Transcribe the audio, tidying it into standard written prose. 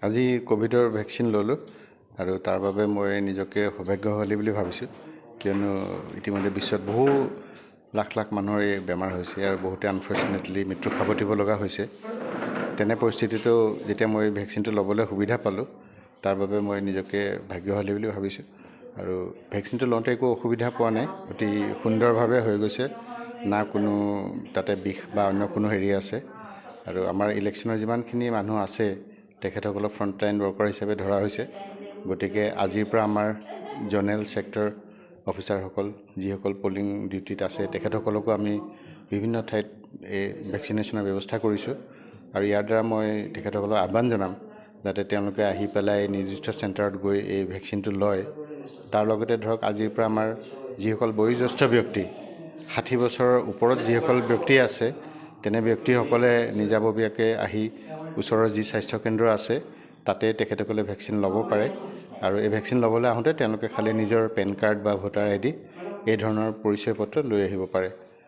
আজি ক'ভিডৰ ভেকচিন ল'লোঁ আৰু তাৰ বাবে মই নিজকে সৌভাগ্যশালী বুলি ভাবিছোঁ, কিয়নো ইতিমধ্যে বিশ্বত বহু লাখ লাখ মানুহৰ এই বেমাৰ হৈছে আৰু বহুতে আনফৰ্চুনেটলি মৃত্যুক সাৱটিব লগা হৈছে। তেনে পৰিস্থিতিতো যেতিয়া মই ভেকচিনটো ল'বলৈ সুবিধা পালোঁ, তাৰ বাবে মই নিজকে ভাগ্যশালী বুলি ভাবিছোঁ। আৰু ভেকচিনটো লওঁতে একো অসুবিধা পোৱা নাই, অতি সুন্দৰভাৱে হৈ গৈছে, না কোনো তাতে বিষ বা অন্য কোনো হেৰি আছে। আৰু আমাৰ ইলেকশ্যনৰ যিমানখিনি মানুহ আছে, তেখেতসকলক ফ্ৰণ্টলাইন ৱৰ্কাৰ হিচাপে ধৰা হৈছে। গতিকে আজিৰ পৰা আমাৰ জ'নেল ছেক্টৰ অফিচাৰসকল, যিসকল পলিং ডিউটিত আছে, তেখেতসকলকো আমি বিভিন্ন ঠাইত এই ভেকচিনেশ্যনৰ ব্যৱস্থা কৰিছোঁ। আৰু ইয়াৰ দ্বাৰা মই তেখেতসকলক আহ্বান জনাম যাতে তেওঁলোকে আহি পেলাই নিৰ্দিষ্ট চেণ্টাৰত গৈ এই ভেকচিনটো লয়। তাৰ লগতে ধৰক আজিৰ পৰা আমাৰ যিসকল বয়োজ্যেষ্ঠ ব্যক্তি, 60 বছৰৰ ওপৰত যিসকল ব্যক্তি আছে, তেনে ব্যক্তিসকলে নিজাববীয়াকৈ আহি ওচৰৰ যি স্বাস্থ্যকেন্দ্ৰ আছে তাতে তেখেতসকলে ভেকচিন ল'ব পাৰে। আৰু এই ভেকচিন ল'বলৈ আহোঁতে তেওঁলোকে খালি নিজৰ পেন কাৰ্ড বা ভোটাৰ আইডি এই ধৰণৰ পৰিচয় পত্ৰ লৈ আহিব পাৰে।